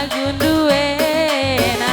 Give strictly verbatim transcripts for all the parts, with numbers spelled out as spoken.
lagu nduena.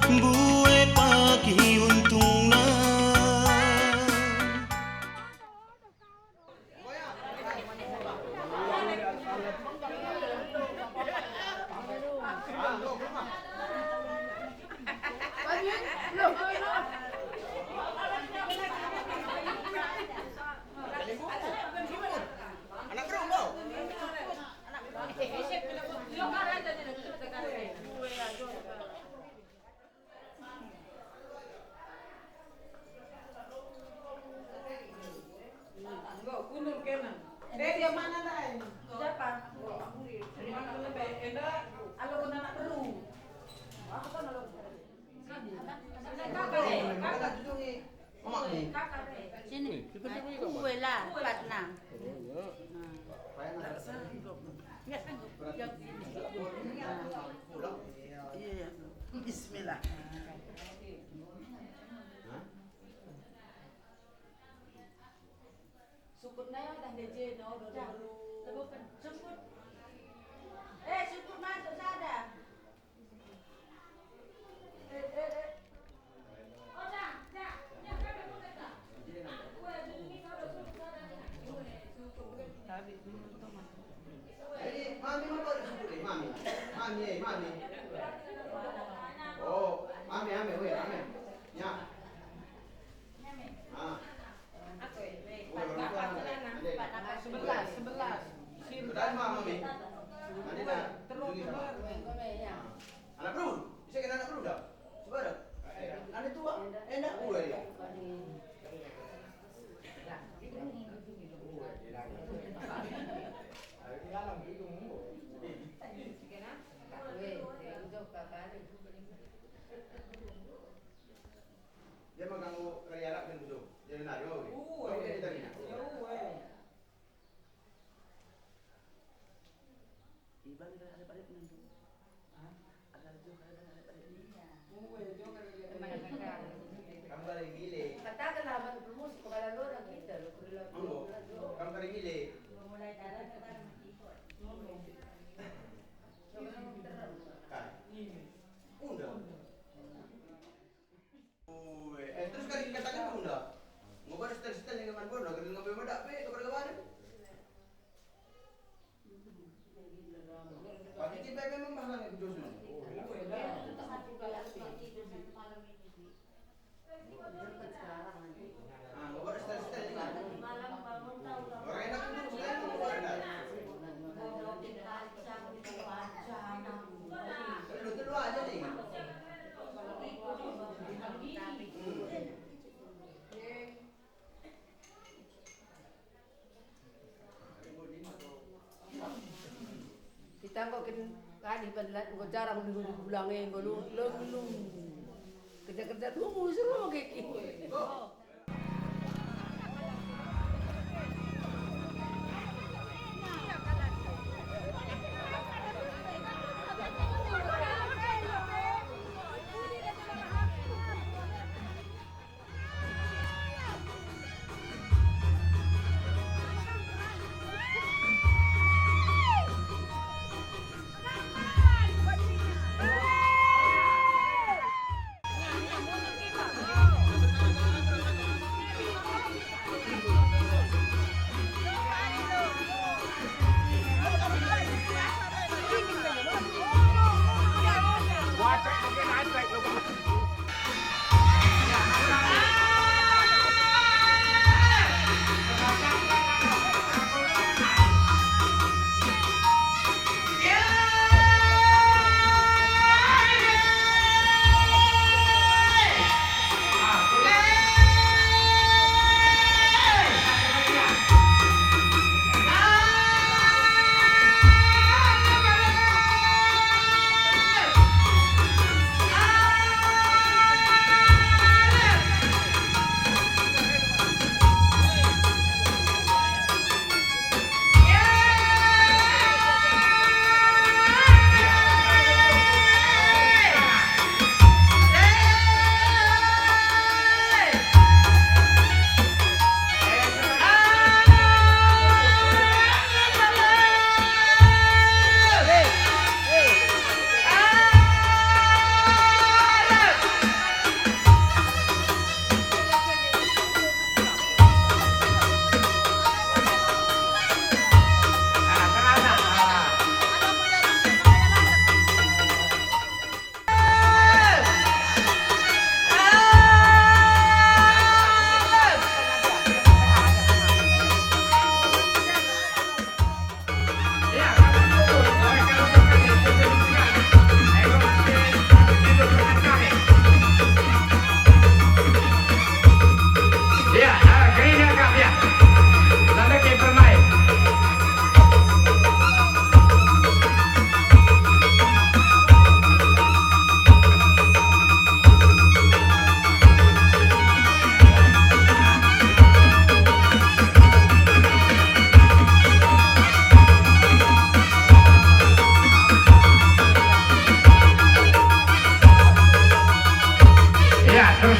Mbue pagi untungna. Enggo, kundul kena. Eh, dia mana ndai? Siapa? Mana lebe? Enda, alo guna anak beru. Aku kan alo. Sini. Sini, kakak, eh, kakak. Kakak jujungi. Kakak, eh. Sini. Aku lah, empat enam. Nggak sanggup. Iya, iya. Bismillah. Sukut nai dah ndeje no, dodo beru. Leboken, sukut. Eh, sukut masuk sada. Eh, eh, eh. Jadi, mami, mami, mami, mami, mami, eh, mami. Oh, mami, mami, weh, mami. Ya. Ah. Sebelas, sebelas. Betul, mami. Nanti dah. Terus, terus. Ah. Anak beru, bisa kena anak beru dah? Sebarang. Anak tua, enak gue ya. Dia mah ganggu kari Arab kan betul. Jadi nari, oh, oke. Uwe. Oke, kita ni. Ya, uwe. Iban ada, ada balik nanti. Hah? Ada juga ada, ada balik. Iya. Uwe, juga ada. Kamu kali milih. Katakanlah, Bang, permus, kepala lu orang kita, lu perlu. Monggo. Kamu kali milih. Mulai jalan ke mana? Monggo. Kan? Iya. Undang. Ue, eh, terus kari kataken enda. Enggo bada setel-setel nge man bono, kari nggo pe medak pe, kabar-kabar. Pagi tiba pe membah langit Joshua. Ah, enggo bada setel-setel nge. Orang enak itu, orang enak itu, orang enak. Telu, telu aja nih. Kita enggo kin kadih ban la-, enggo jarang minggu bulang e, enggo lu-, lelu. Kerja-kerja dulu, seru kiki.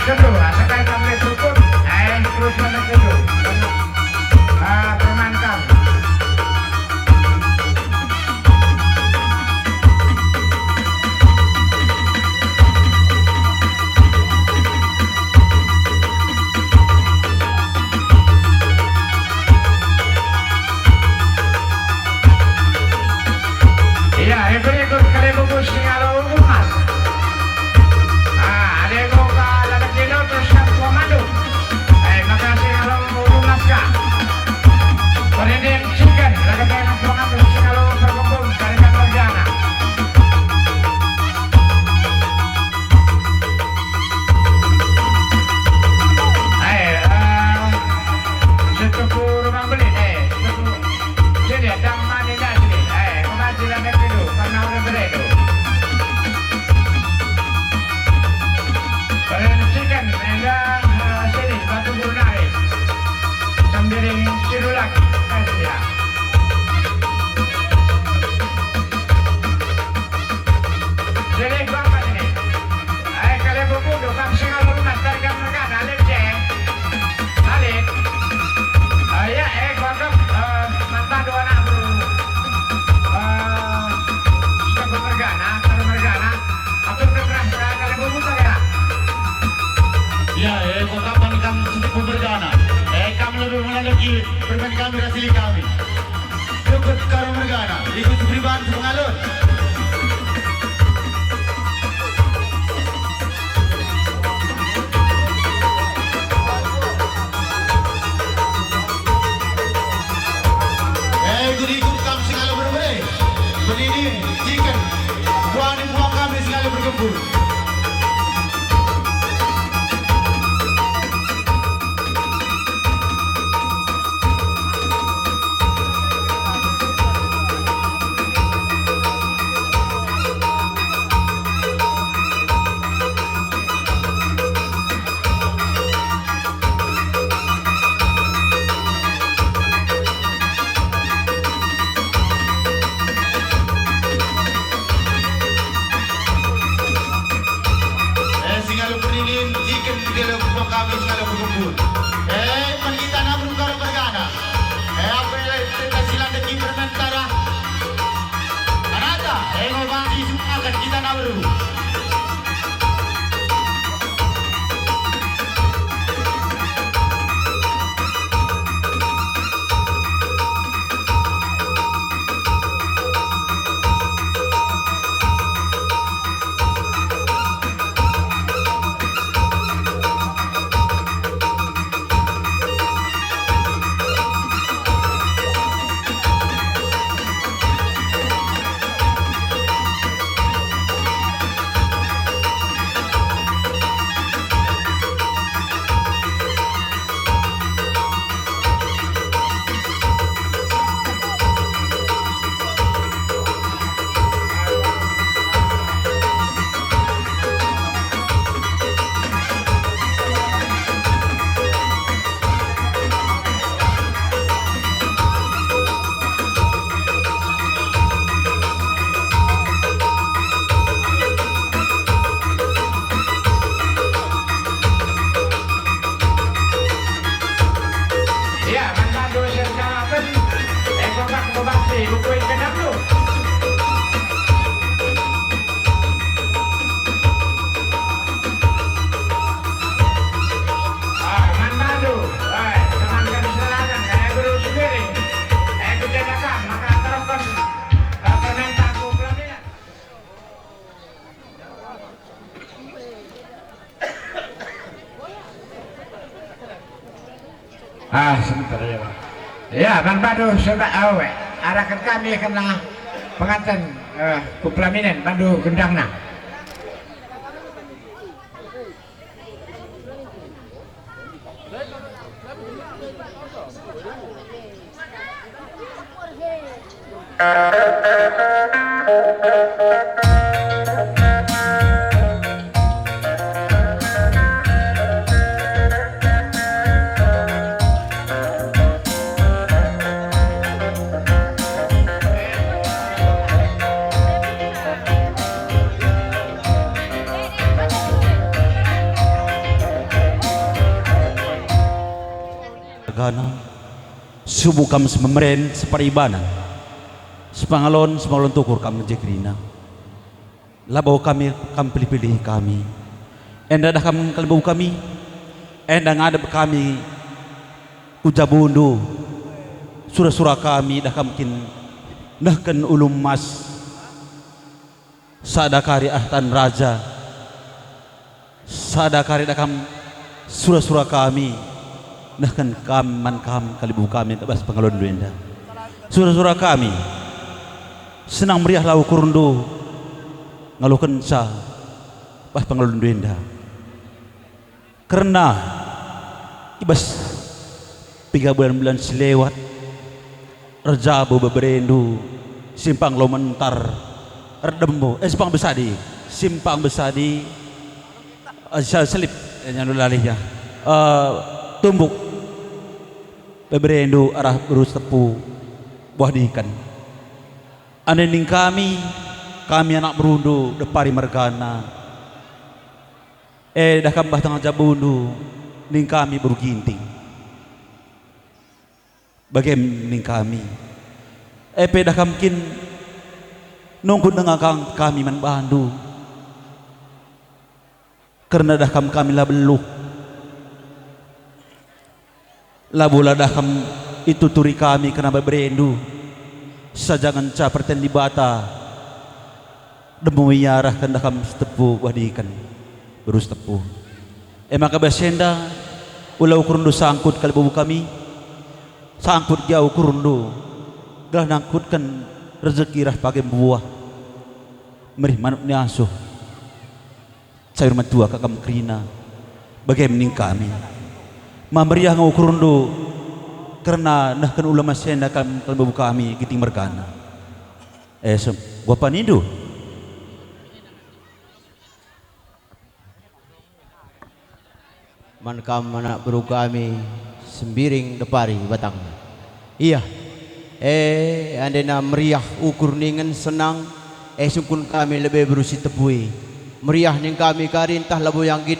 Tentu, asakan kami cukup, eh, terus mana tentu. Ah, permainkan. Iya, yang berikut kali bungkus singalo emas. Ah, ada yang buka laga kilo terus kan komando. Eh, makasih kalau emas kah? Perindin chicken, laga kena komando singalo perkempun, kalikan mergana. Eh, eh, Setuku rumah beli, eh, setuku. Sini, dang mani nasi, eh, kemaji lamek dulu, karena orang beredu. Perhatikan, enggak, eh, sini, batu guru nari. Sambiring siru lagi, eh, ya. Jelek banget ini. Eh, kalian bemudu, kam singalo emas, tarikan mergana, lit, je. Lit. Eh, ya, eh, kuanggap, eh, mantah dua anak bro. Eh, sudah bermergana, kalau mergana, atur kekerah, eh, kalian bemudu, ya. Ya, eh, kuanggap kam sudah bermergana. Eh, kam lebih menandaki permen kami, rasili kami. Cukup karo mergana, ikut Supriban sepengalun. Eh, ikut-ikut kam singalo berbere. Penini, chicken. Buah ni buah kami singalo bergempur. Eh, singalo perlilin, chicken, gelo kupa kami, singalo kebun. Eh, man kita nabru karo mergana. Eh, apa ya, teta silan deki permentara. Anata, eh, mau banci semangat kita nabru. Iya, man bandu siap jalaken, eh, kobak, kobak si, bukuin kedam lu. Ah, man bandu, eh, teman kami selanan, eh, guru sendiri, eh, kujaga kam, maka terokos, eh, permintaanku pelaminan. Ah, sebentar ya, Pak. Ya, man bandu seba awe. Arahkan kami kena penganten, eh, ku pelaminan, bandu gendangna. Subung kam sememeren, separibanan, sepangalon, sepangalon tukur kam ngeje kerina. Labo kami kam pilih-pilih kami. Enda dah kam kalimbubu kami. Enda ngadep kami ku jabundu. Sura-sura kami dah kam kin nehken ulu emas. Sada kari ah tan raja. Sada kari dah kam sura-sura kami, nehken kam man kam kalimbubu kami bas pengalonndu enda. Sura-sura kami, senang meriahlah ukurndu ngalokenca bas pengalonndu enda. Kerna i bas piga bulan-bulan si lewat, erjabu beberendu Simpang Lomentar, erdembo, eh, Simpang Besadi, Simpang Besadi, eh, sa-, Selip, eh, nyanu lalihnya, eh, tumbuk beberendu arah Beru Sitepu, Buah Diken. Ande ning kami, kami anak berundu, Depari mergana. Eh, dah kam bah tengah jabundu, ning kami Beru Ginting. Bage ning kami. Eh, pe dah kam kin nungkun denga kam kami man bandu. Kerna dah kam kami la beluh. Labo la dah kam ituturi kami kerna beberendu, saja ngenca perten Dibata, demu ia arahken dah kam Sitepu Buah Diken, Beru Sitepu. E maka bas enda, ula ukurndu sangkut kalimbubu kami, sangkut gia ukurndu, gelah nangkutken rezeki ras page mbuah, merih manuk ni asuh. Sayur mentua ka kam kerina, bage ning kami. Ma meriah nge ukurndu, kerna nehken ula emas enda kam kalimbubu kami Ginting mergana. Eh, sem-, buah panindu. Man kam anak beru kami, Sembiring Depari batangna. Ia, eh, andena meriah ukur ningen senang, eh, sungkun kami lebe beru Sitepu e. Meriah ning kami kari ntah labo ia nggit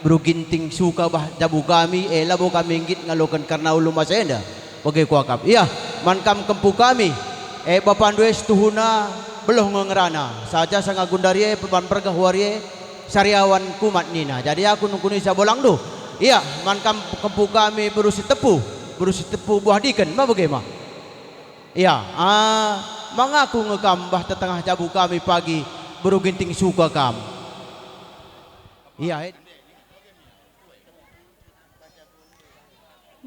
beru Ginting suka bah jabu kami, eh, labo kami nggit ngaloken kerna ulu emas enda. Bage kuakap. Ia, man kam kempu kami, eh, bapandu e situhuna beluh nge ngerana. Saja sanga gundari e, perban pergah wari e, Sariawan kumat nina, jadi aku nungkun isa bolangndu. Ia, man kam kempu kami beru Sitepu, beru Sitepu Buah Diken, ma bage ma. Ia, ah, mangaku nge kam bah tetengah jabu kami pagi, beru Ginting suka kam. Ia, eh.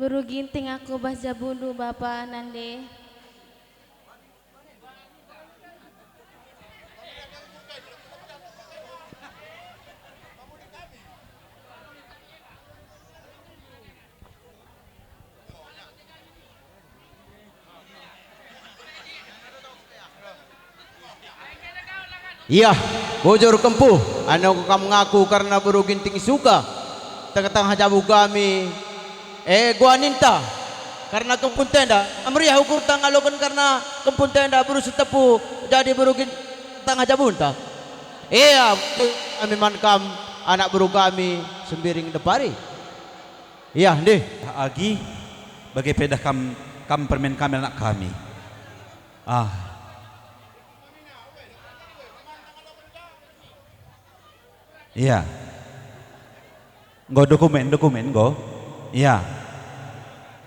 Beru Ginting aku bah jabundu bapa nande. Iah, bujur kempu, anu kam ngaku kerna beru Ginting suka, tengah-tengah jabu kami, e, guaninta, kerna kempunta enda, meriah ukurta ngaloken kerna kempunta enda beru Sitepu, jadi beru Gin-, tengah jabunta. Ia, kami man kam, anak beru kami, Sembiring Depari. Ia, ndih. Agi, bage pe dah kam, kam permen kami anak kami. Ah. Iya. Enggo dokumen, dokumen enggo. Iya.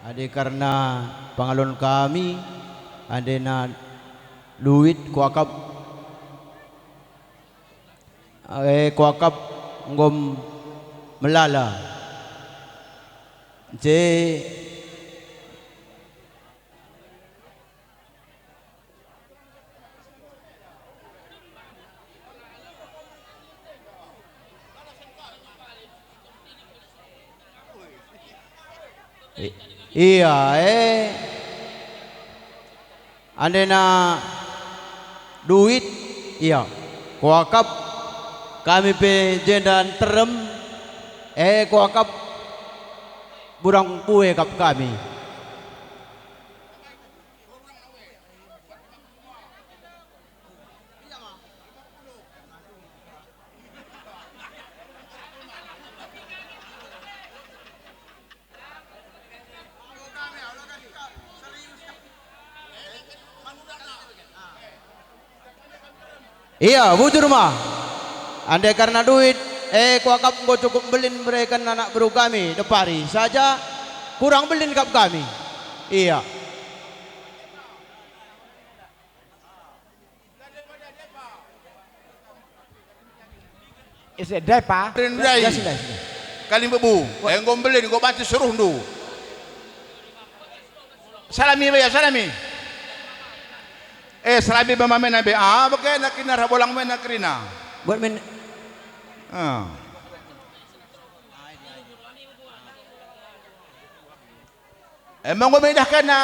Adi kerna pangalon kami, andena duit kuakap, eh, kuakap enggo melala. Je I-, iya, eh. Andena duit, iya. Kuakap kami pe jenda nterem, eh, kuakap burang kue kap kami. Ia, bujur ma. Ande kerna duit, e, kuakap enggo cukup mbelin mereken anak beru kami, depari saja, kurang mbelin kap kami. Ia. Ise, Depa? Rin ndai. Ya, sudah, sudah. Kalimbubu. Wah. Eh, enggo mbelin, enggo banci suruhndu. Salami, ya, salami. Eh, salami bama mena be. Ah, bage na kina rabolang mena kerina. Buat men- Ah. Emang enggo me idahkenna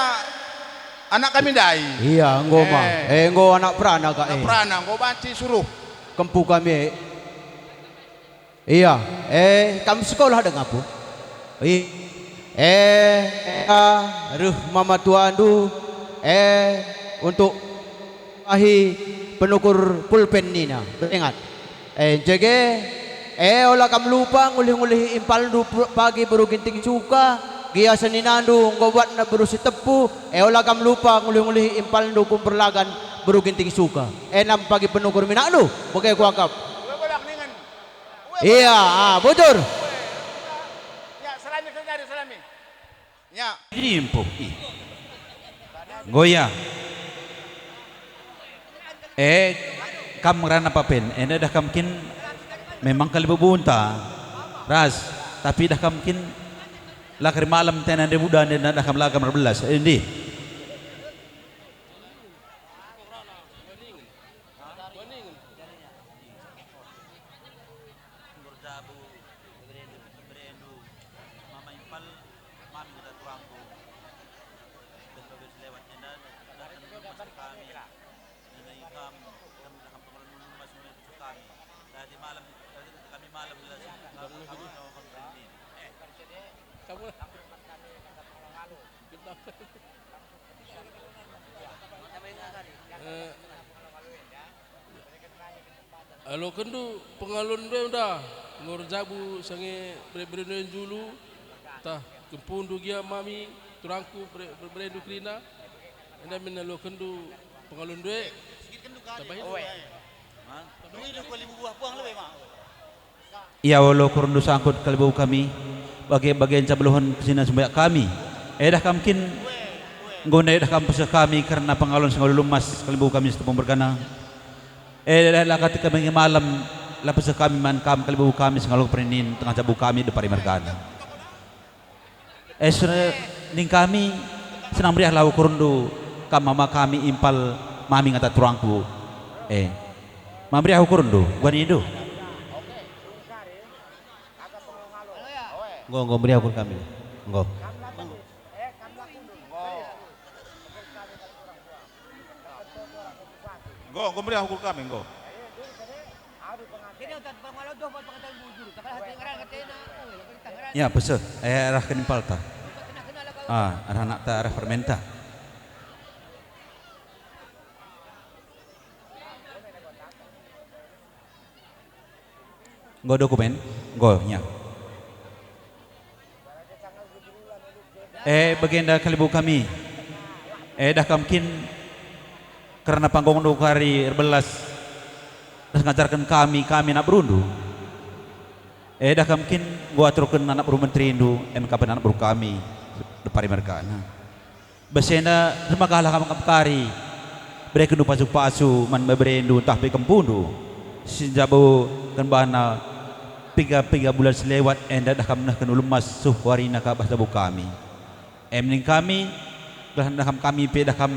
anak kami ndai? Ia, enggo ma. Eh. Eh, enggo anak perana ka, anak eh. Perana, enggo banci suruh. Kempu kami, eh. Ia, eh, kam sekolah dengapu? I, eh, ah, reh mama tuandu, eh, untuk ahi penukur pulpen nina. Ingat. Eh, jege, eh, ola kam lupa ngulih-ngulihi impalndu pu-, pagi beru Ginting Suka, gia seninandu enggo buatna beru Sitepu, eh, ola kam lupa ngulih-ngulihi impalndu ku Perlagan beru Ginting Suka. Eh, nam pagi penukur minakndu, bage kuakap. Ia, ah, bujur. Ya, salami, salami, salami. Ya. Ini empuh, ih. Enggo ia. Eh, kam ngerana papen, enda dah kam kin memang kalibubunta. Ras, tapi dah kam kin la kari malem tena nde buda nde dah kam la kam erbelas. Eh, ndi? Enggo erjabu berendu, berendu, mama impal, mami kata turangku. Dan bagi selewat enda, datang ke rumah kami. Nina ikam, kami dah kam pengeluaran rumah semua itu kami. Tadi malam, tadi kami malam lah, kami tahu kami ini. Eh, kamu lah. Eh, alokenndu pengalonndu enda, enggo erjabu sange bere-berendu julu, tah kempundu gia mami, turangku bere-, bere-, berendu kerina, enda min alokenndu pengalonndu e. Tambahi. Ia, olo kurndu sangkut kalibebu kami, bage-bage nca beluhen kesina sembayak kami. Edah kam kin enggo edah kam peseh kami kerna pengalon sengalo lumas kalibebu kami Sitepu mergana. Edah la katik kami nge malem, la peseh kami man kam kalibebu kami sengalo perinin tengah jabu kami depari mergana. Eh, sene-, ning kami, senang meriahlah ukurndu, kam mama kami impal mami ngata turangku. Eh, ma meriah ukurndu, buanindu. Enggo, enggo meriah ukur kami. Enggo. Enggo, enggo meriah ukur kami, enggo. Ya, peseh, eh, arah kenimpalta. Ah, arah anakta, arah permenta. Enggo dokumen? Enggo, ya. Eh, bagenda kalibebu kami. Eh, dah kam kin kerna panggongndu kari erbelas ras ngajarken kami, kami anak berundu. Eh, dah kam kin enggo aturken anak beru menterindu, em ka pe anak beru kami, depari mergana. Bas enda, ermagalah kam kari, berekenndu pasu-pasu man beberendu ntah pe kempundu, si njaboken bana piga-piga bulan si lewat enda dah kam nehken ulemas suh warina ka bas jabu kami. Em ning kami, gelah dah kam kami pe dah kam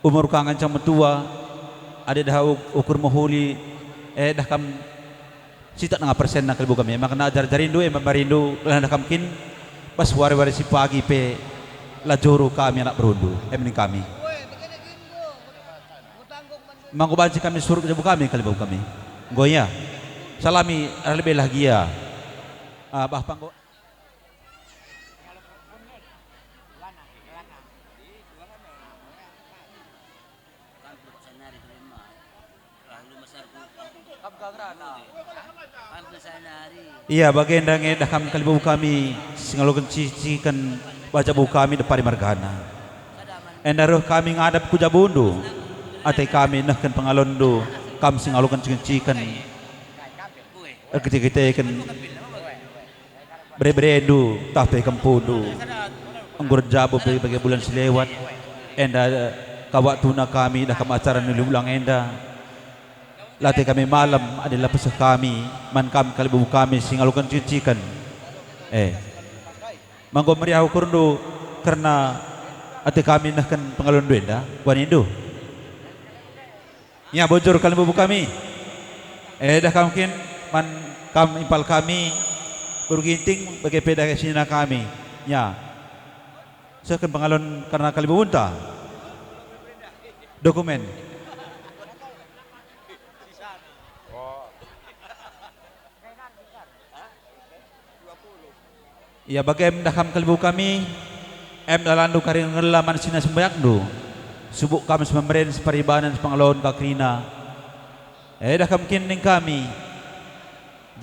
umur ka ngenca metua, adi dah uk-, ukur mehuli, eh, dah kam sitak nanga persenna kalibebu kami, maka ajar-ajarindu e mbarindu, gelah dah kam kin bas wari-wari si pagi pe la juru kami anak berundu, em ning kami. Maka banci kami surut jabu kami kalibebu kami. Enggo ia. Salami arah lebe lah gia. Ah, bah panggo. Ia, bagenda nge dah kam kalibebu kami, si ngaloken ciciken bas jabu kami depari mergana. Enda reh kami ngadap ku jabundu, ate kami nehken pengalonndu, kam si ngaloken ciken-ciken, erkite-kiteken bere-berendu tah pe kempundu. Enggo erjabu pe bage bulan si lewat, enda ka waktuna kami idah kam acara nuli ulang enda. Late kami malem adi la peseh kami man kam kalibubu kami si ngaloken ciken-ciken. Eh, ma enggo meriah ukurndu kerna ate kami nehken pengalonndu enda, kuanindu. Nya bujur kalibubu kami. Eh, idah kam kin man kam impal kami, beru Ginting, bage pe idah senina kami. Nya, sehken pengalon kerna kalibubunta. Dokumen. Ia bage me idah kam kalibubu kami, em dalandu kari ngela man senina sembayakndu. Subuk kam si pemeren, si paribanen, si pengalon ka kerina. Eh, idah kam kin ning kami,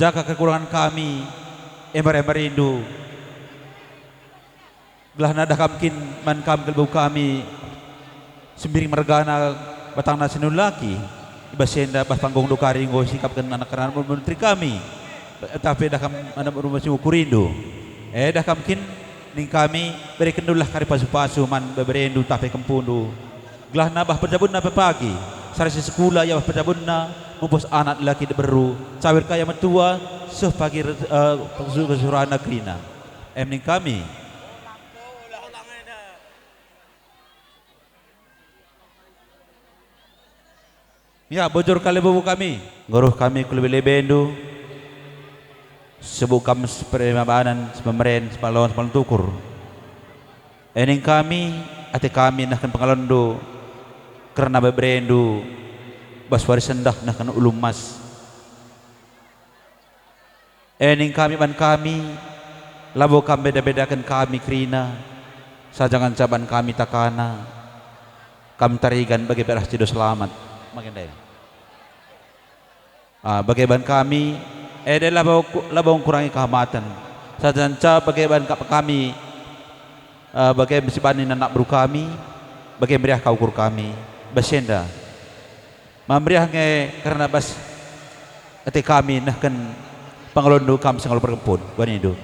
jaka kekurangen kami, ember-emberindu. Gelahna idah kam kin man kam kalibubu kami, Sembiring mergana, batangna si nulaki. I bas enda, bas panggungndu kari enggo sikapken anak-anak menteri kami. Tapi idah kam anak rumah si ngukurindu. Eh, idah kam kin ning kami, berekendulah kari pasu-pasu man beberendu tah pe kempundu. Gelahna bah perjabunna pepagi, sari si sekula ia bah perjabunna, mupus anak laki diberu, cawir ka ia metua, seh pagi, eh, kesu-, kesuruhanna kerina. Em ning kami. Ya, bujur kalibubu kami. Enggo reh kami ku lebe-lebendu, subuk kam si paribanen, si pemeren, si pengalon, si pengalon tukur. E ning kami, ate kami nehken pengalonndu kerna beberendu bas wari sendah nehken ulu emas. E ning kami man kami, labo kam beda-bedaken kami kerina, saja ngenca ban kami takana, kam tarigan bage pe arah si selamat. Bage ndai. Ah, bage ban kami, enda labo ku-, labo ngkurangi kehamaten, saja ngenca bage ban ka-, kami, ah, bage me si bani anak beru kami, bage meriah ka ukur kami. Bas enda. Ma meriah nge kerna bas ate kami nehken pengalonndu kam si ngalo perkempun, kuanindu.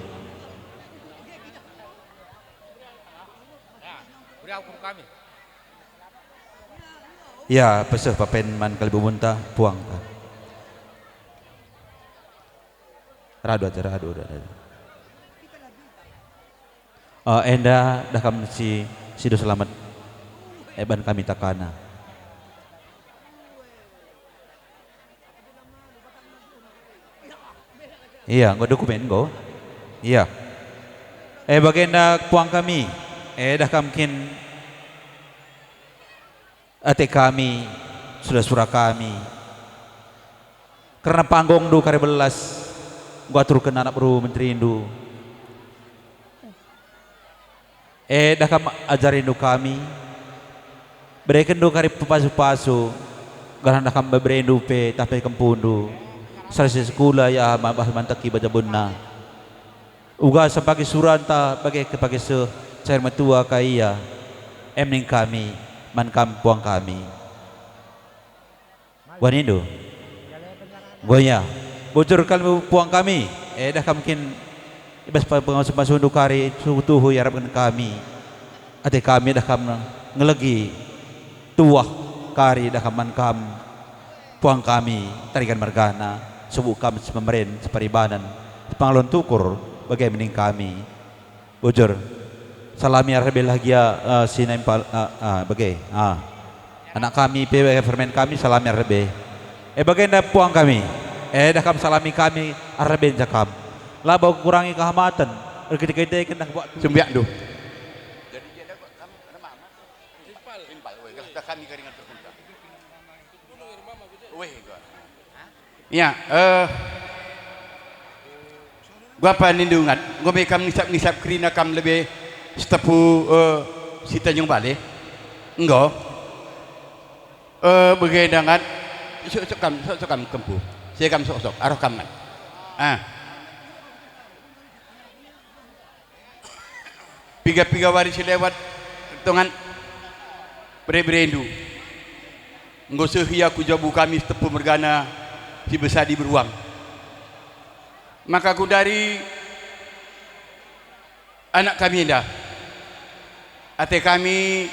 Ya, peseh papen man kalibubunta, puangta. Radu aja, radu, radu, radu. Eh, enda idah kam si, si selamat, eh, ban kami takana. Iya, enggo dokumen enggo. Iya. Eh, bagenda puang kami. Eh, idah kam kin ate kami, sura-sura kami. Kerna panggungndu kari belas, enggo aturken anak beru menterindu. Eh, idah kam ajarindu kami, berekenndu kari pepasu-pasu, gelah idah kam beberendu pe tah pe kempundu, sari si sekula ia mabah manteki bajabunna. Uga sepagi suranta bage kepagi seh, cair metua ka ia. Em ning kami, man kam puang kami. Wah nindu. Enggo ia. Bujur kalibubu puang kami, eh, idah kam kin i bas pe-, pengasup-asuhndu kari tuhu-tuhu iarapken kami. Ate kami idah kam ngelegi tuah kari idah kam man kam. Puang kami, tarigan mergana, subuk kam si pemeren, si paribanen, si pengalon tukur, bage me ning kami. Bujur. Salami arah lebe lah gia, eh, si nempal, eh, eh, bage. Ah. Anak kami pe, eh, permen kami, salami arah lebe. Eh, bagenda puang kami. Eh, idah kam salami kami arah lebe nca kam. Labo kurangi kehamaten, erkite-kiteken dah buat. Sembiakndu. Jadi dia dah buat kamu kena mama. Simpal. Simpal, weh, dah kami keringat terbuka. Weh, gua. Ya, eh, bapa nindu ngat, enggo me kam ngisap-ngisap kerina kam lebe Sitepu, eh, si Tanjung Bale? Enggo. Eh, bagenda ngat, sok-sok kam, sok-sok kam kempu. Si kam sok-sok, arah kam ngat. Ah. Piga-piga wari si lewat, tongan bere-berendu. Enggo seh ia ku jabu kami Setepu mergana si besadi beruam. Maka gundari anak kami enda, ate kami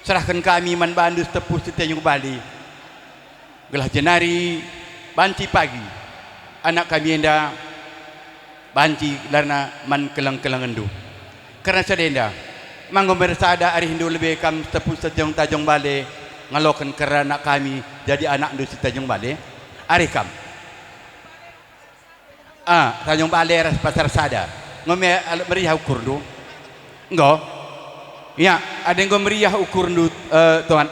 serahken kami man bandu Setepu Sitanjung Bale, gelah jenari banci pagi anak kami enda banci gelarna man keleng-kelengenndu. Kerna sada enda, ma enggo mersada arihndu lebe kam Setepu Sitanjung Bale ngaloken kerna anak kami jadi anakndu Sitanjung Bale? Arih kam. Ah, Tanjung Bale ras Pasar Sada. Enggo me-, al-, meriah ukurndu? Enggo. Ya, adi enggo meriah ukurndu, eh, Tuan.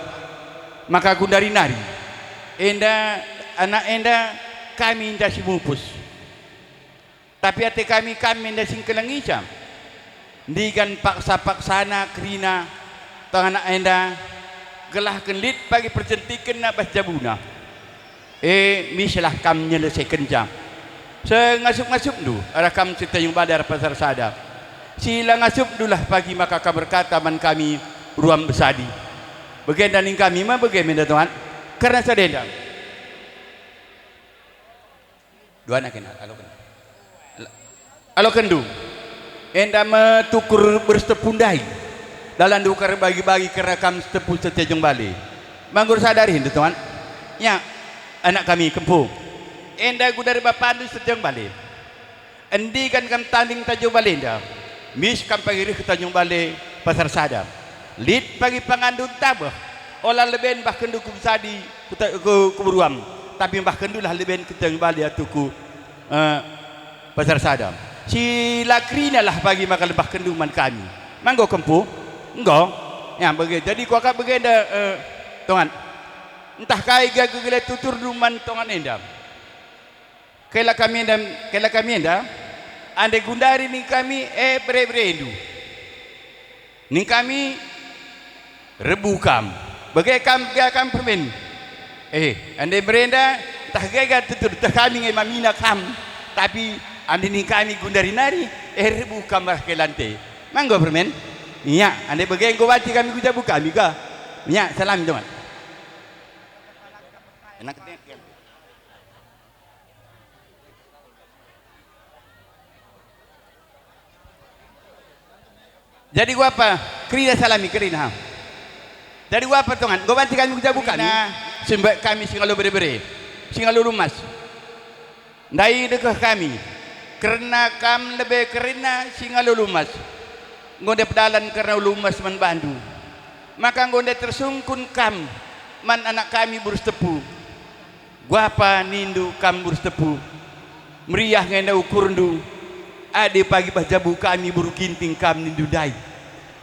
Maka gundari nari. Enda, anak enda, kami enda si mupus. Tapi ate kami, kami enda si ngkelengica. Ndigan paksa-paksana kerina tong anak enda, gelah kin lit pagi percentikenna bas jabuna. E, mislah kam nyelesekenca. Sengasup-ngasupndu arah kam Sitanjung Bale ras Pasar Sada. Si la ngasupndulah pagi maka kam erkata man kami ruam besadi. Bagenda ning kami me bage me enda, Tuan. Kerna sada enda. Duana kena, aloken. Alokenndu, enda me tukur bersetepu ndai. Dalandu kar bagi-bagi kerna kam Setepu Sitanjung Bale. Ma enggo ersada arihndu, Tuan? Ya, anak kami, kempu. Enda gundari bapandu Sitanjung Bale. Ndigan kam tanding Tanjung Bale enda. Mis kam pagi reh ku Tanjung Bale Pasar Sada. Lit pagi panganndu ntabeh. Ola leben bahkenndu ku besadi, ku ta-, ku, ku beruam. Tapi bahkenndulah leben ku Tanjung Bale atuku. Eh, Pasar Sada. Si la kerinalah pagi maka lebahkenndu man kami. Ma enggo kempu? Enggo. Ya, bage. Jadi kuakap bagenda, eh, Tuan. Ntah kai gia gegele tuturndu man tongan enda. Kela kami enda, kela kami enda, ande gundari ning kami, eh, bere-berendu. Ning kami, rebu kam. Bage kam, gia kam permen. Eh, ande berenda, ntah gega tutur, ntah kami nge mamina kam. Tapi ande ning kami gundari nari, eh, rebu kam arah kelante. Ma enggo permen? Ia, ande bage enggo banci kami ku jabu kami ga. Ia, salami, teman. Enak. Jadi kuakap, kerina salami, kerina, ha. Jadi kuakap, tongan, enggo banci kami ku jabu kami, kerina si mbak kami si ngalo bere-bere, si ngalo lumas. Ndai dekeh kami, kerna kam lebe kerina si ngalo lumas. Enggo ndai pedalan kerna ulu emas man bandu. Maka enggo ndai tersungkun kam man anak kami beru Setepu. Kuakap nindu kam beru Setepu, meriah nge enda ukurndu, adi pagi bas jabu kami beru Ginting kam nindu ndai.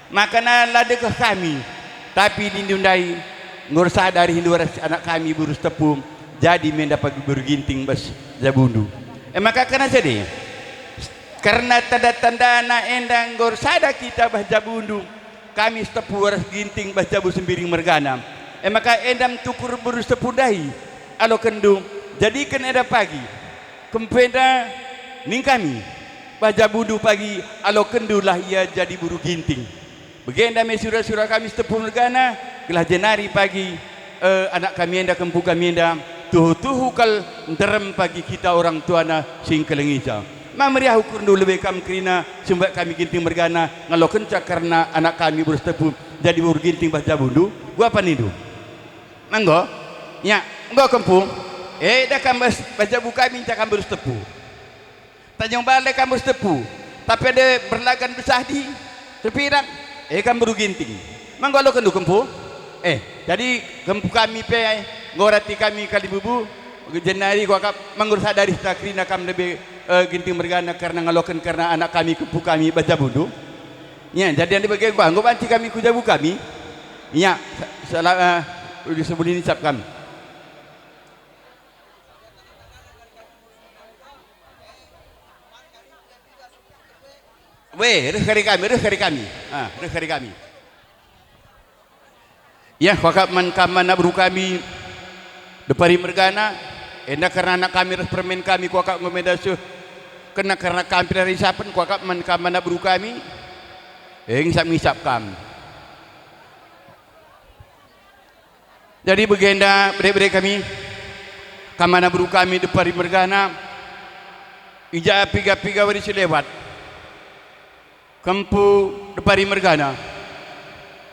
Maka la dekeh kami, tapi nindu ndai enggo ersada arihndu ras anak kami beru Setepu, jadi me enda pagi beru Ginting bas jabundu. E maka kerna sada, kerna tanda-tandana enda enggo ersada kita bas jabundu, kami Setepu ras Ginting bas jabu Sembiring mergana. E maka enda me tukur beru Setepu ndai alokenndu, jadiken enda pagi. Kempu enda ning kami, bas jabundu pagi alokenndulah ia jadi beru Ginting. Bagenda me sura-sura kami Setepu mergana, gelah jenari pagi, eh, anak kami enda, kempu kami enda, tuhu-tuhu kal nterem pagi kita orang tuana si ngkelengica. Ma meriah ukurndu lebe kam kerina si mbak kami Ginting mergana ngalokenca kerna anak kami beru Setepu jadi beru Ginting bas jabundu? Kuakap nindu. Ma enggo? Ia, enggo kempu. Eda kam bas, bas jabu kami nca kam beru Setepu. Tanjung Bale kam beru Setepu. Tapi adi berlagan besadi, sepirak, e kam beru Ginting. Ma enggo alokenndu kempu? Eh, jadi kempu kami pe enggo rati kami kalimbubu, jenari kuakap ma enggo ersada arihta kerina kam lebe, eh, Ginting mergana kerna ngaloken kerna anak kami, kempu kami bas jabundu. Ia, jadi adi bage enggo, enggo banci kami ku jabu kami. Ia, sa-, sala-, eh, uli sebulin isap kam. Weh, reh kari kami, reh kari kami. Ah, reh kari kami. Ia, kuakap man kam anak beru kami, Depari mergana, enda kerna anak kami ras permen kami, kuakap enggo me enda seh. Kerna, kerna kam pe la isapen, kuakap man kam anak beru kami. Eh, ngisap-ngisap kam. Jadi bagenda bere-bere kami, kam anak beru kami depari mergana, i ja piga-piga wari si lewat, kempu depari mergana,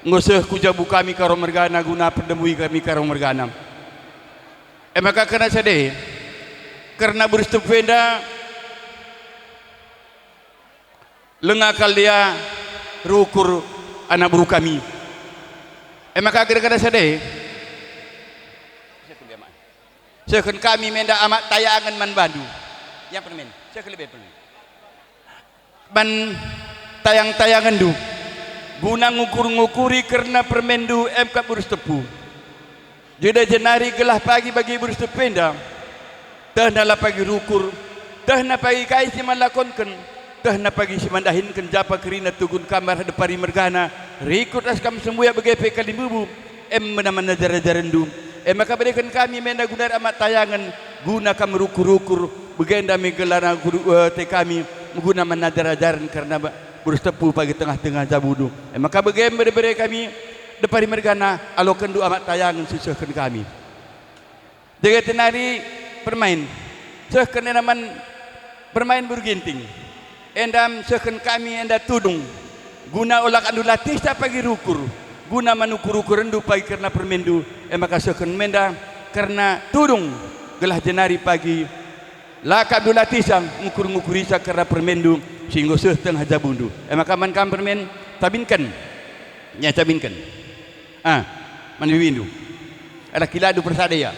enggo seh ku jabu kami karo mergana guna perdemui kami karo mergana. E maka kerna sada e, kerna beru Sitepu enda, langa kal ia rukur anak beru kami. E maka gara-gara sada e, sehken kami enda amat tayangen man bandu. Ia permen, sehken lebe permen. Man tayang-tayangenndu, guna ngukur-ngukuri kerna permenndu e kap beru Sitepu. Jadi jenari gelah pagi bagi beru Sitepu enda, tehna la pagi rukur, tehna pagi kai si man lakonken, tehna pagi si man dahinken japa kerina tugun kam arah depari mergana, rikut ras kam sembuyak bage pe kalimbubu, em mena man ajar-ajarenndu. E maka bereken kami enda guna amat tayangen, guna kam rukur-rukur, bagenda me gelarna guru, eh, te kami, guna man ajar-ajaren kerna ba-, beru Sitepu pagi tengah-tengah jabundu. E maka bage bere-bere kami, depari mergana, alokenndu amat tayangen si sehken kami. Dage te nari permain, sehken enda man permain beru Ginting. Enda sehken kami enda tudung, guna ola akapndu latihsa pagi rukur, guna man ukur-ukurenndu pagi kerna permenndu, e maka sehken me enda kerna tudung, gelah jenari pagi la akapndu latihsa ngukur-ngukurisa kerna permenndu si enggo seh tengah jabundu. E maka man kam permen, tabinken. Ya, tabinken. Ah, man biwindu. Arah kilandu persada ia.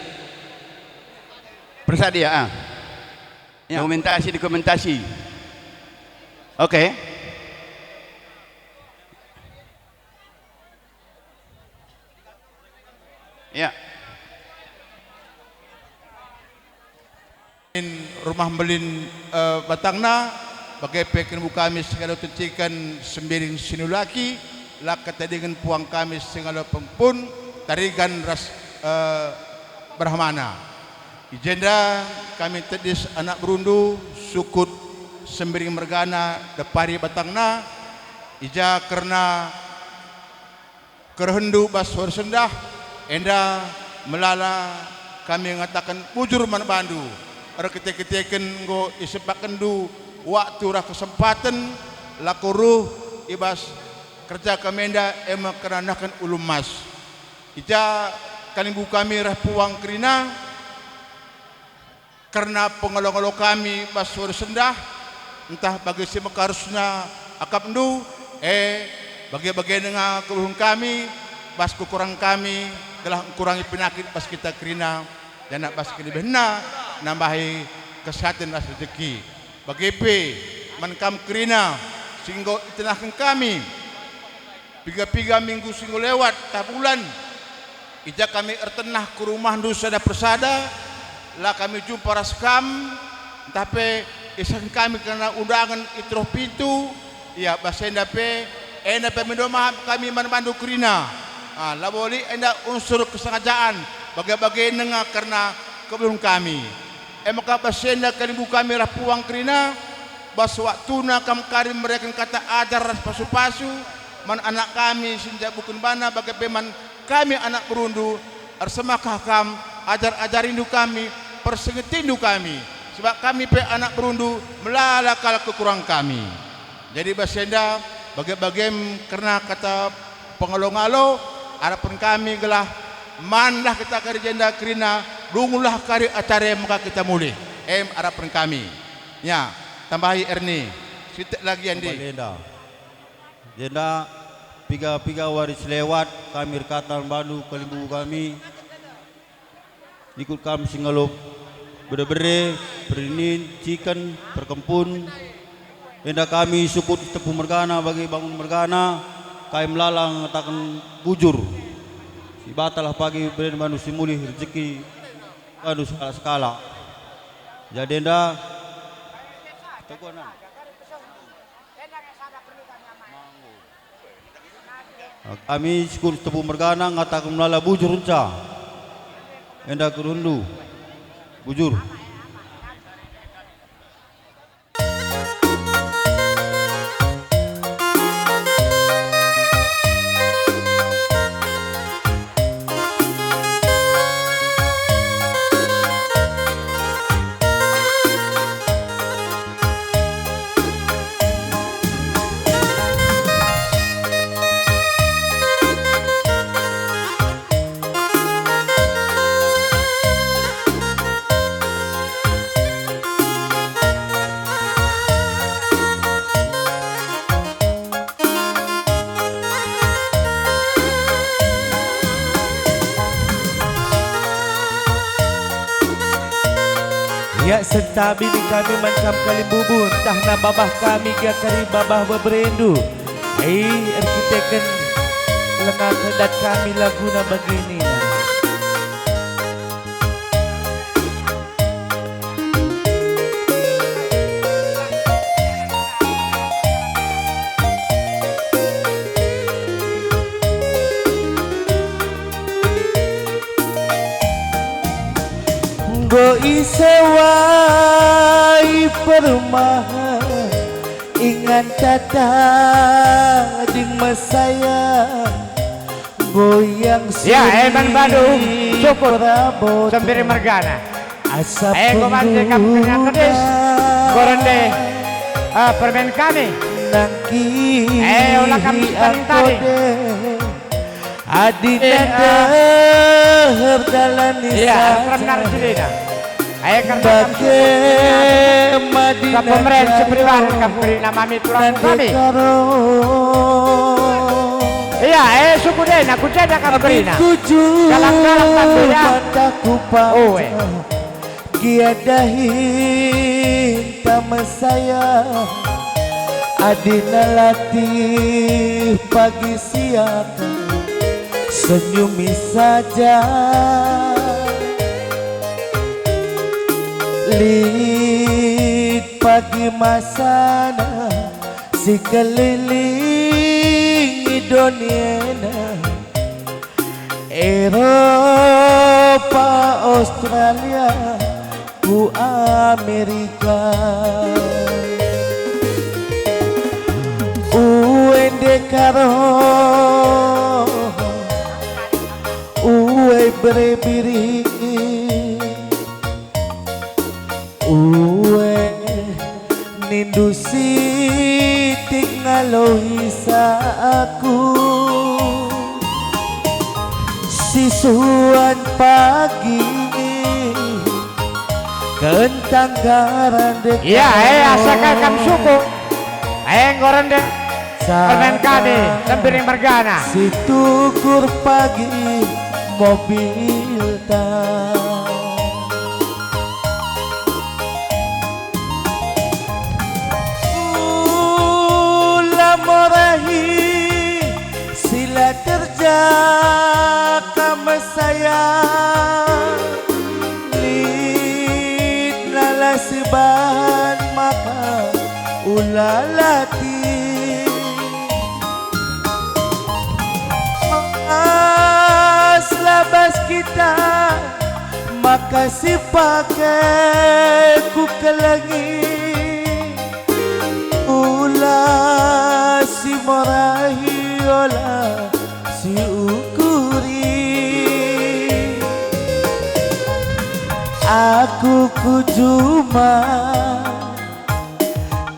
Persada ia, ah. Ya. Dokumentasi, dokumentasi. Oke. Ya. Rumah Mbelin, eh, Batangna, bage pe kalimbubu kami si ngalo tenciken Sembiring Sinulaki, la ketadingen puang kami si ngalo pengpun, Tarigan ras, eh, Brahmana. I jenda kami tedis anak berundu, sukut Sembiring mergana, depari Batangna, i ja kerna kerehendu bas wari sendah, enda melala kami ngataken bujur man bandu, erkite-kiteken enggo isempakenndu waktu ras kesempaten, lako ruh i bas kerja kami enda, e me kerna nehken ulu emas. I ja kalimbubu kami reh puang kerina, kerna pengalo-ngalo kami bas wari sendah, ntah bage si maka arusna akapndu, e, bage-bage denga kegeluhen kami, bas kekurangen kami, gelah engkurangi penakit bas kita kerina, janah bas kelebihenna nambahi kesehaten ras rejeki. Bage pe man kam kerina si enggo itenahken kami. Piga-piga minggu si enggo lewat, ntah bulan, i ja kami ertenah ku rumahndu sada persada, la kami jumpa ras kam, ntah pe isehken kami kerna undangen i teruh pintu, ia bas enda pe, enda pe mindo mahap kami man bandu kerina. Ah, labo lit enda unsur kesengajaan, bage-bage denga kerna kegeluhen kami. E maka bas enda kalimbubu kami reh puang kerina, bas waktuna kam kari mereken kata ajar ras pasu-pasu man anak kami si njabuken bana bage pe man kami anak berundu, ersemakah kam, ajar-ajarindu kami, persengetindu kami, sabap kami pe anak berundu melala kal kekurangen kami. Jadi bas enda, bage-bagem kerna kata pengalo-ngalo, arapen kami gelah manlah kita kari jenda kerina, dungulah kari acara e maka kita mulih. Em arapen kami. Ya, tambahi Erni, sitik lagi Andi. Kembali enda. Jenda piga-piga wari si lewat kami erkata man bandu kalimbubu kami. Ikut kam si ngalo bere-bere, perinin, ciken, perkempun. Enda kami sukut Sitepu mergana bagi bangun mergana, kai melala ngataken bujur. Dibatalah pagi beren bandu si mulih rejeki bandu sekalak-sekalak. Jadi enda, teguhna. Kami sukut Sitepu mergana ngataken melala bujur ngenca. Enda kegeluhenndu. Bujur. Ya, sentabi ning kami man kam kalimbubu, ntahna babah kami gia kari babah beberendu. Ai, erkiteken langa kedat kami laguna bagini. Enggo isewai perumahen, ingan tata ding mesaya, goyang ya, eh, ban suri badu, syukur, perabot. Sempiri mergana. Asa eh, enggo banci kam kerina tedis, enggo rende, eh, permen kami. Nangki eh, ola kam angkode. Adina eh, deher dalan iya, saja. Benar judina. Ayo, kerna bage madina pemeren sepriban kam kerina mami turang kami. Iya, eh, suku dena, kuceda kam kerina. Galang-galang tak goyang. Oh, eh. Gia dahinta mesaya, adina latih pagi siang, senyumi saja. Lit pagi masana, sikelilingi doni ena. Eropa, Australia, ku Amerika. Ue ndekaro, ue bere biri. Ue, nindu sitik ngalohi sa aku. Sisuan pagi, kentang garan dek. Iya, eh, asa kai kam suku. Eh, enggo rende. Permen kami, Sembiring mergana. Situkur pagi mobilta. Ula morahi sila terjaka mesaya. Lit nala siban maka ula latih. Mas labas kita, maka sipake kukelengi. Ula simorahi ola siukuri. Aku ku juma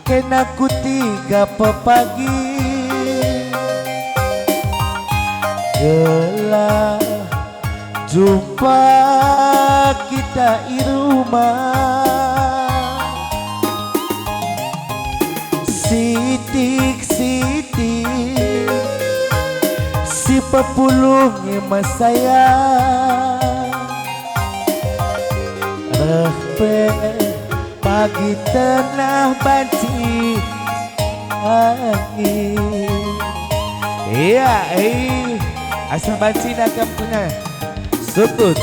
kena kutiga pepagi, gelah jumpa kita i rumah. Sitik-sitik si pepulung mesaya, reh pe pagi tenah banci angin. Iya, eh, asa banci nakam tenah. Sukut.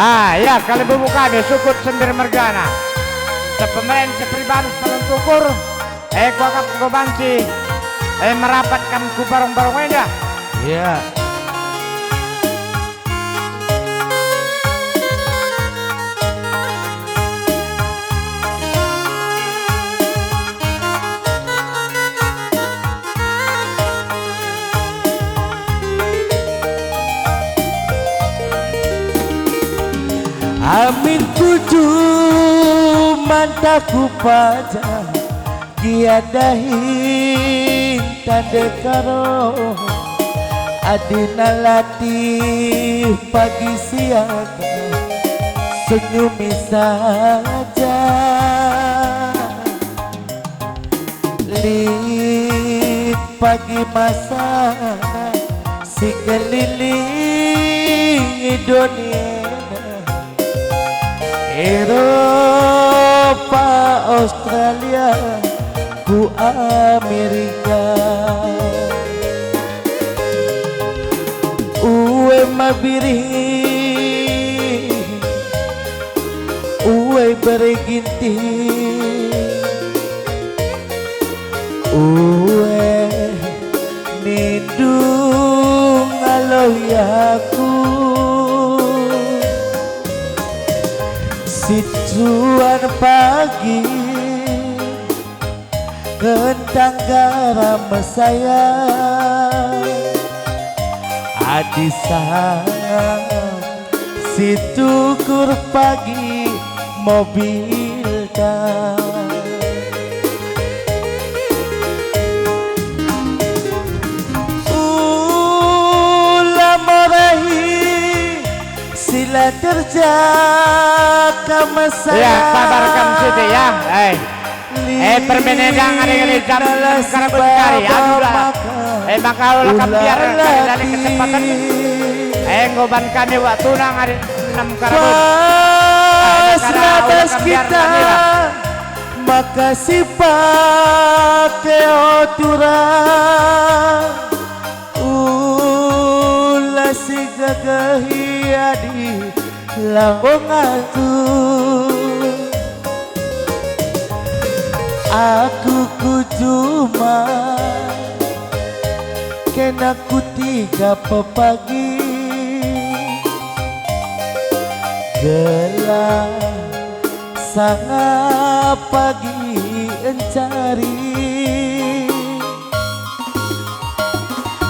Ah, ya, kalimbubu kami, sukut sendir mergana. Sepemeren, sepriban, sepalun tukur, eh, kuakap enggo banci, eh, merapat kam ku barung-barung enda. Ya. Amin kuju mantah ku paja, gia dahin tande karo. Adina latih pagi siang, senyumi saja. Lit pagi masa si kelilingi doni enda. Eropa, Australia, ku Amerika. Ue mabiri, ue bereginti, ue nindu ngalohi aku. Situan pagi kentang garam saya, adi saham situkur pagi mobilta. Ula morahi sila terjaka mesaya. Ya, sabar kam sitik ya. Eh. Eh, permenedang ada kali jam enam karaben kari. Aduh dah. Eh, maka ula kam biar kali-kali kesempatan. Eh, enggo ban kami waktuna ngari enam karaben. Pas ratas kita, maka sipake otura. Ula sigegehi adi lambung aku. Aku kujuma kena kutiga pepagi. Gelah sanga pagi encari.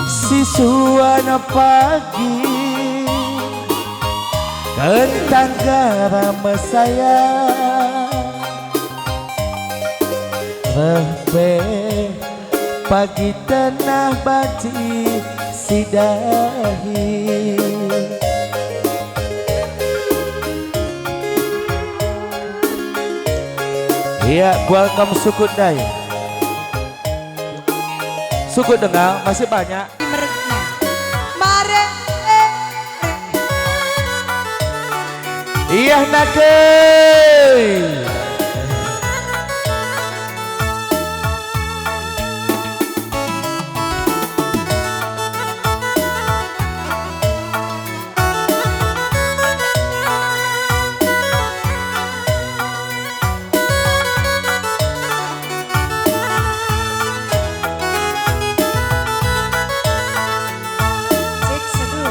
Sisuan pagi kentang garam saya. Reh pe pagi tenah banci sidahi. Ia, welcome sukut ndai. Sukut denga masih banyak. Mare. Iya nake. Cek satu.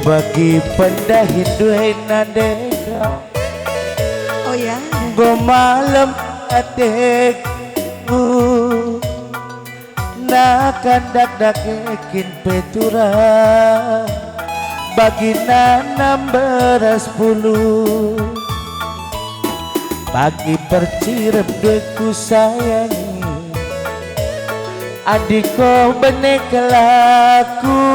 Bagi pendahin duena deka. Oh ya. Enggo malem ateku. Nakan dakdak kin pe turah, bagi nanam beras pulu. Bagi percirem due kusayangi, adi koh bene kelaku.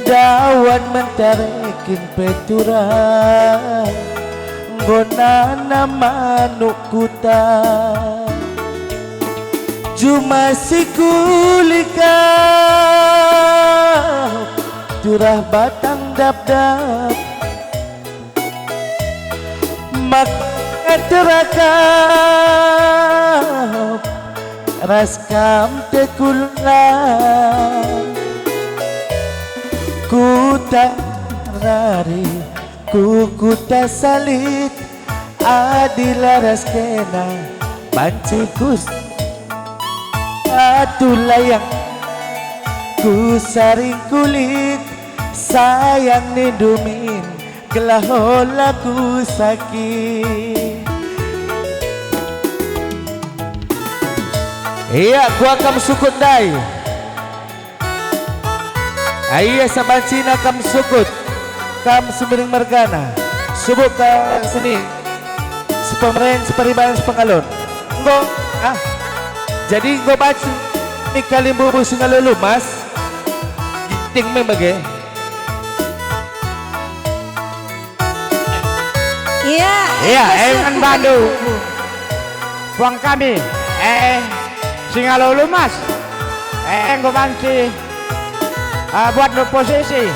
Dawan mentare kin pe turah, enggo nanam manuk kuta. Juma si kulikap turah batang dapdap. Maka terakap ras kam tekula. Kuta nari ku kuta salit, adi laras kena banci kus. Atu layang ku saring kulit, sayang nindu min gelah ola ku sakit. Ia, kuakap sukut ndai. Ai asa bancina kam sukut, kam Sembiring mergana, subuk kam seni, sepemereng, separiban, sepengalon. Enggo, ah, jadi enggo banci mi kalimbubu si ngalo lumas, ginting me bage. Iya, iya, eh, eh, man bandu. Puang kami, eh, si ngalo lumas, eh, enggo banci, eh, buat oposisi.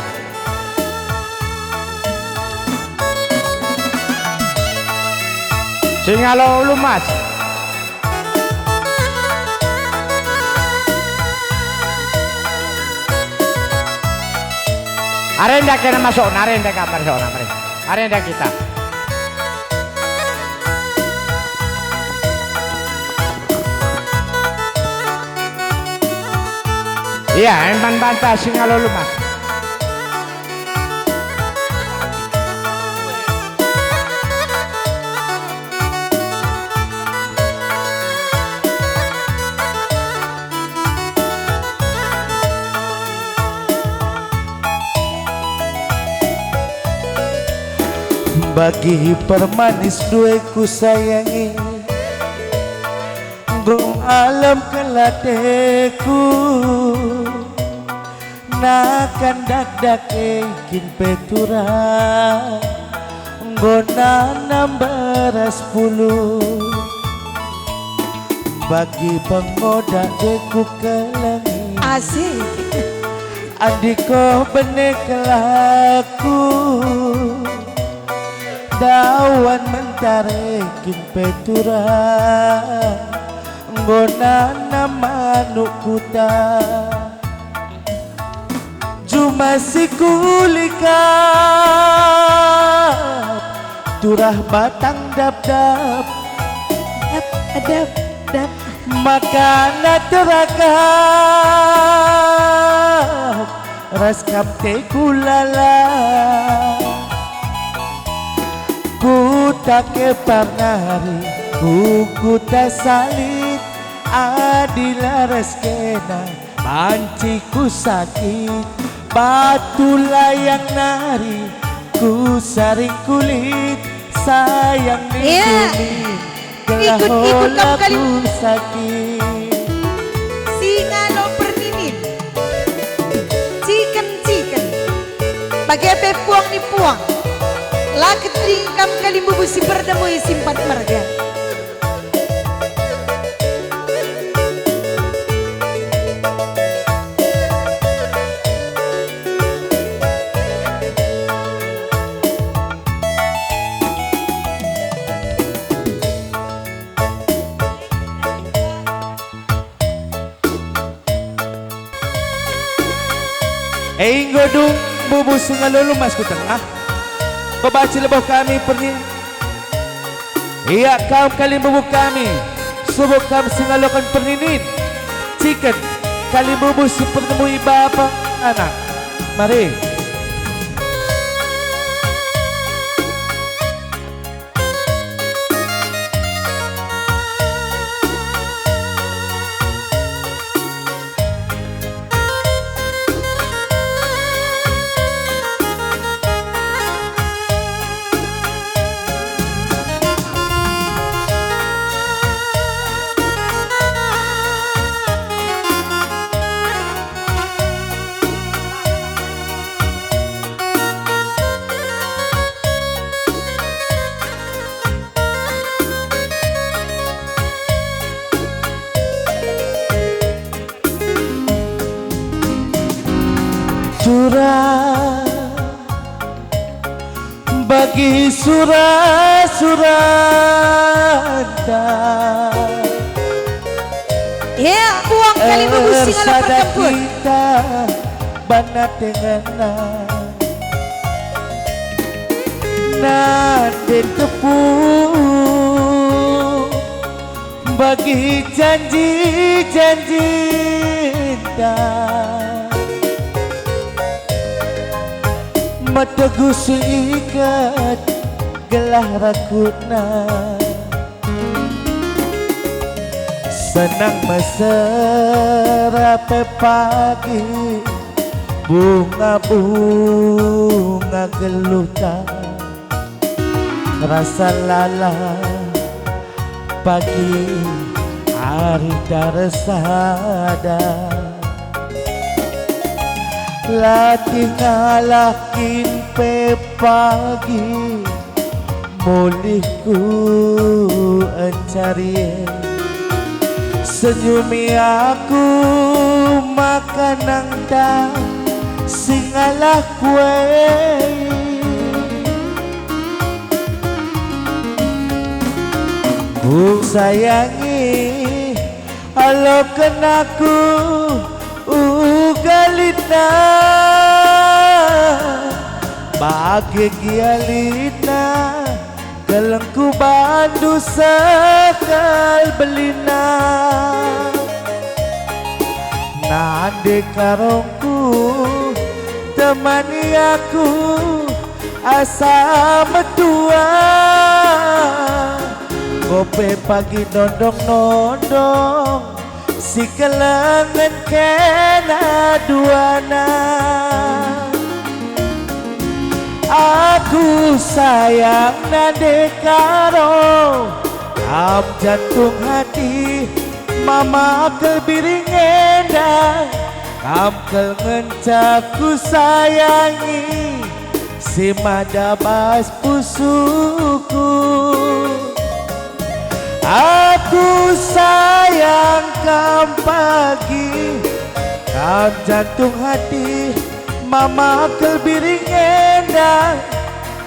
Si ngalo lumas. Arenda kena masukna, arenda kabar sona, mari. Arenda kita. Iya, emban banta si ngalo lumas. Bagi permanis due kusayangi, enggo malem kel ateku. Nakan dakdak e kin pe turah, enggo nanam beras pulu. Bagi pengoda e kukelengi. Asik. Andiko bene kelaku, dawan mentare kin pe turah, enggo nanam manuk kuta. Juma si kulikap, turah batang dap-dap. Dap, dap, dap. Makana terakap ras kam te kulala. Kuta Kepar nari, ku kuta Salit, adi la ras kena. Banci kusakit, batu layang nari, kusaring kulit, sayang ni Iya. Kuning, gelah Ikut-ikut ola kam kali. Kusakit. Si ngalo perninin. Ciken-ciken. Bage pe puang ni puang. La ketering kam kalimbubu si perdemu i simpat merga. E enggo dung bubu si ngalo lumas ku tengah. Pebaci leboh kami pergi. Ia kam kalimbubu kami, subuk kam si ngaloken perninin. Ciken, kalimbubu si pernemui bapa anak. Mari. Turah bagi sura-suranta. Ya, puang kalimbubu si ngalo ersada perkempun. Kita bana tengena. Nande tepung bagi janji-janjinta. Metegu si iket gelah rakutna. Senang mesera pe pagi Bunga-bunga geluhta, rasa lalap pagi arihta ersada. La tingala kin pe pagi mulihku encari e. Senyumi aku maka nangta si ngalah kue. Ku sayangi aloken aku uga litna, bage gia litna, kelengku bandu sekel belina. Nande karongku temani aku asa metua, kope pagi nondong-nondong si kelengen kena duana. Aku sayang nande karo, kam jantung hati, mama kel biring enda, kam kel ngenca kusayangi, si mada bas pusuhku. Aku sayang kam pagi, kam jantung hati, mama kel biring enda,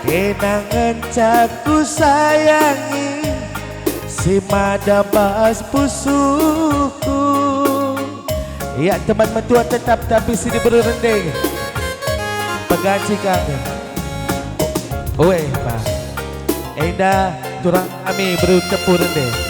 kena ngenca kusayangi, si mada bas pusuhku. Ia, teman metua tetap, tapi si diberu rende peganci kami. Ueh, Pak. Enda turang kami beru tepu rende.